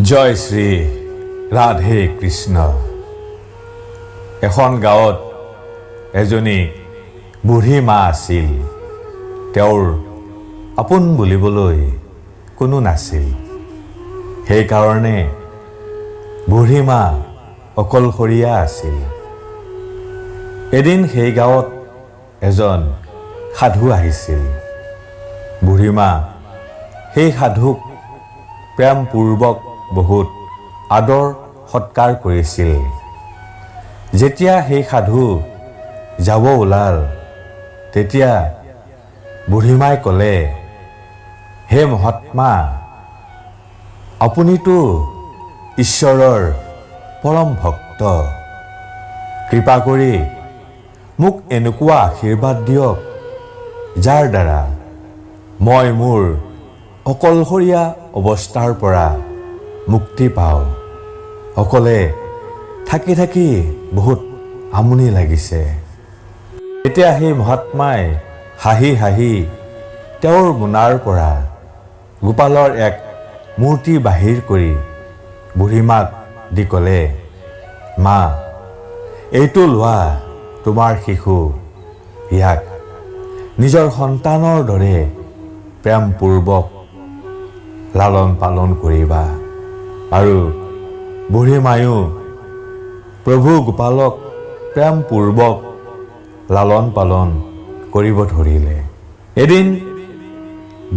জয় শ্ৰী ৰাধে কৃষ্ণ। এখন গাঁৱত এজনী বুঢ়ী মা আছিল। তেওঁৰ আপোন বুলিবলৈ কোনো নাছিল, সেইকাৰণে বুঢ়ী মা অকলশৰীয়া আছিল। এদিন সেই গাঁৱত এজন সাধু আহিছিল। বুঢ়ী মা সেই সাধুক প্ৰেমপূৰ্বক বহুত আদৰ সৎকাৰ কৰিছিল। যেতিয়া সেই সাধু যাব ওলাল, তেতিয়া বুঢ়ীমাই ক'লে, হে মহাত্মা, আপুনিতো ঈশ্বৰৰ পৰম ভক্ত, কৃপা কৰি মোক এনেকুৱা আশীৰ্বাদ দিয়ক যাৰ দ্বাৰা মই মোৰ অকলশৰীয়া অৱস্থাৰ পৰা মুক্তি পাওঁ। অকলে থাকি থাকি বহুত আমনি লাগিছে। তেতিয়া সেই মহাত্মাই হাঁহি হাঁহি তেওঁৰ মোনাৰ পৰা গোপালৰ এক মূৰ্তি বাহিৰ কৰি বুঢ়ীমাক দি ক'লে, মা, এইটো লোৱা তোমাৰ শিশু, ইয়াক নিজৰ সন্তানৰ দৰে প্ৰেমপূৰ্বক লালন পালন কৰিবা। আৰু বুঢ়ীমায়ো প্ৰভু গোপালক প্ৰেমপূৰ্বক লালন পালন কৰিব ধৰিলে। এদিন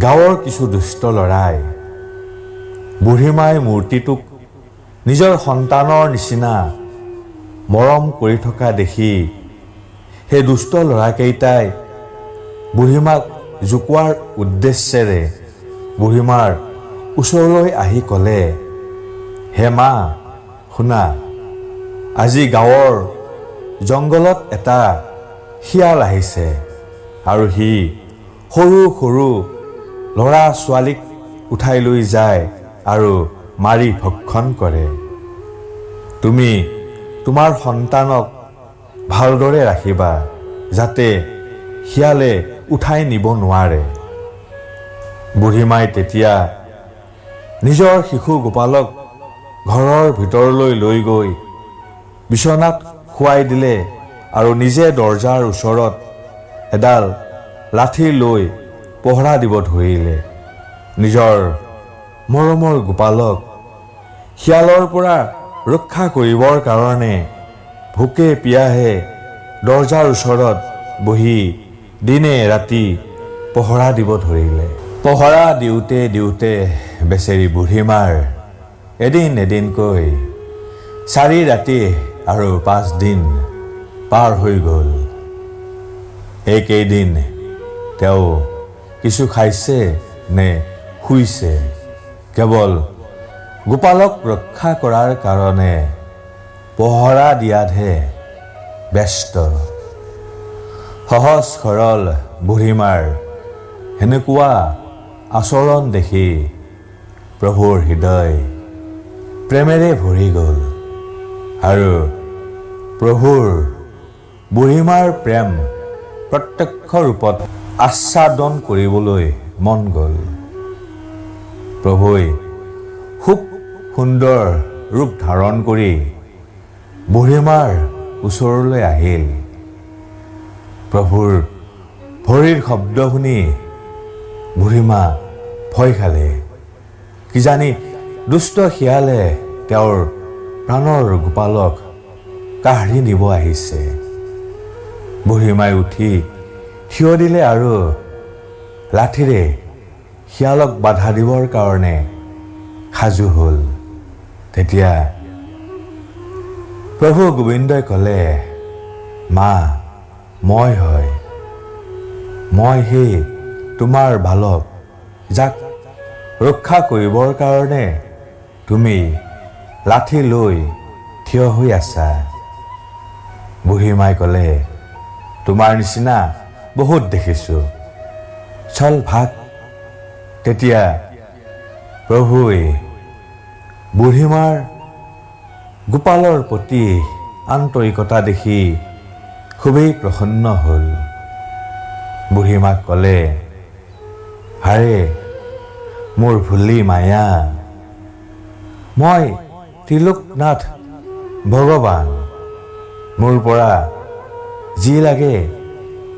গাঁৱৰ কিছু দুষ্ট ল'ৰাই বুঢ়ীমাই মূৰ্তিটোক নিজৰ সন্তানৰ নিচিনা মৰম কৰি থকা দেখি সেই দুষ্ট ল'ৰাকেইটাই বুঢ়ীমাক জোকোৱাৰ উদ্দেশ্যেৰে বুঢ়ীমাৰ ওচৰলৈ আহি ক'লে, হে মা, শুনা, আজি গাঁৱৰ জংঘলত এটা শিয়াল আহিছে আৰু সি সৰু সৰু ল'ৰা ছোৱালীক উঠাই লৈ যায় আৰু মাৰি ভক্ষণ কৰে। তুমি তোমাৰ সন্তানক ভালদৰে ৰাখিবা যাতে শিয়ালে উঠাই নিব নোৱাৰে। বুঢ়ীমাই তেতিয়া নিজৰ শিশু গোপালক ঘৰৰ ভিতৰলৈ লৈ গৈ বিচনাত শুৱাই দিলে আৰু নিজে দৰ্জাৰ ওচৰত এডাল লাঠি লৈ পহৰা দিব ধৰিলে। নিজৰ মৰমৰ গোপালক শিয়ালৰ পৰা ৰক্ষা কৰিবৰ কাৰণে ভোকে পিয়াহে দৰ্জাৰ ওচৰত বহি দিনে ৰাতি পহৰা দিব ধৰিলে। পহৰা দিওঁতে দিওঁতে বেচেৰী বুঢ়ীমাৰ এদিন এদিনকৈ 4 ৰাতি আৰু 5 দিন পাৰ হৈ গ'ল। এইকেইদিন তেওঁ কিছু খাইছে নে শুইছে, কেৱল গোপালক ৰক্ষা কৰাৰ কাৰণে পহৰা দিয়াতহে ব্যস্ত। সহজ সৰল বুঢ়ীমাৰ সেনেকুৱা আচৰণ দেখি প্ৰভুৰ হৃদয় প্ৰেমেৰে ভৰি গ'ল আৰু প্ৰভুৰ বুঢ়ীমাৰ প্ৰেম প্ৰত্যক্ষ ৰূপত আস্বাদন কৰিবলৈ মন গ'ল। প্ৰভুই খুব সুন্দৰ ৰূপ ধাৰণ কৰি বুঢ়ীমাৰ ওচৰলৈ আহিল। প্ৰভুৰ ভৰিৰ শব্দ শুনি বুঢ়ীমা ভয় খালে, কিজানি দুষ্ট শিয়ালে তেওঁৰ প্ৰাণৰ গোপালক কাঢ়ি নিব আহিছে। বুঢ়ীমাই উঠি থিয় দিলে আৰু লাঠিৰে শিয়ালক বাধা দিবৰ কাৰণে সাজু হ'ল। তেতিয়া প্ৰভু গোবিন্দই ক'লে, মা, মই হয়, মই সেই তোমাৰ বালক যাক ৰক্ষা কৰিবৰ কাৰণে তুমি লাঠি লৈ থিয় হৈ আছা। বুঢ়ীমাই ক'লে, তোমাৰ নিচিনা বহুত দেখিছোঁ, চল ভাগ। তেতিয়া প্ৰভুই বুঢ়ীমাৰ গোপালৰ প্ৰতি আন্তৰিকতা দেখি খুবেই প্ৰসন্ন হ'ল। বুঢ়ীমাক ক'লে, হাৰে মোৰ ভুলি মায়া, মই ত্ৰিলোকনাথ ভগৱান, মোৰ পৰা যি লাগে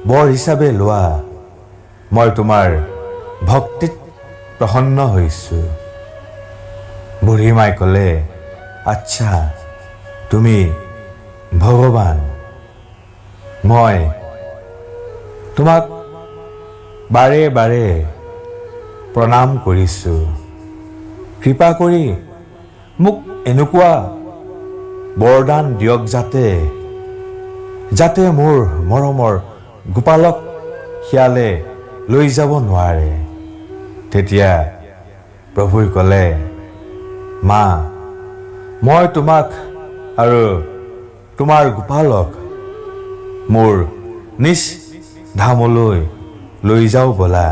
বৰ হিচাপে লোৱা, মই তোমাৰ ভক্তিত প্ৰসন্ন হৈছোঁ। বুঢ়ী মাই ক'লে, আচ্ছা, তুমি ভগৱান, মই তোমাক বাৰে বাৰে প্ৰণাম কৰিছোঁ, কৃপা কৰি মোক এনেকুৱা বৰদান দিয়ক যাতে মোৰ মৰমৰ গোপালক শিয়ালে লৈ যাব নোৱাৰে। তেতিয়া প্ৰভুই ক'লে, মা, মই তোমাক আৰু তোমাৰ গোপালক মোৰ নিজ ধামলৈ লৈ যাওঁ ব'লা,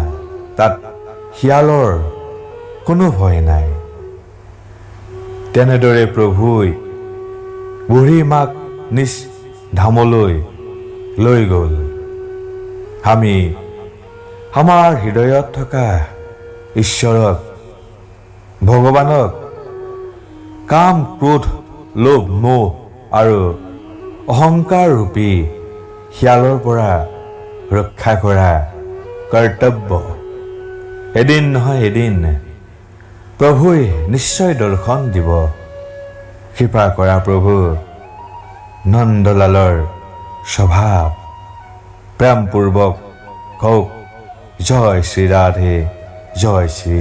তাত শিয়ালৰ কোনো ভয় নাই। তেনেদৰে প্ৰভুই বুঢ়ী মাক নিজ ধামলৈ লৈ গ'ল। আমি আমাৰ হৃদয়ত থকা ঈশ্বৰক, ভগৱানক কাম, ক্ৰোধ, লোভ, মোহ আৰু অহংকাৰ ৰূপী শিয়ালৰ পৰা ৰক্ষা কৰা কৰ্তব্য। এদিন নহয় এদিন প্ৰভুই নিশ্চয় দৰ্শন দিব। কৃপা কৰা প্ৰভু। নন্দলালৰ স্বভাৱ প্ৰেমপূৰ্বক কওক, জয় শ্ৰী ৰাধে, জয় শ্ৰী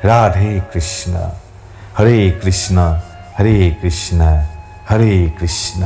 ৰাধে কৃষ্ণ, হৰে কৃষ্ণ হৰে কৃষ্ণ হৰে কৃষ্ণ।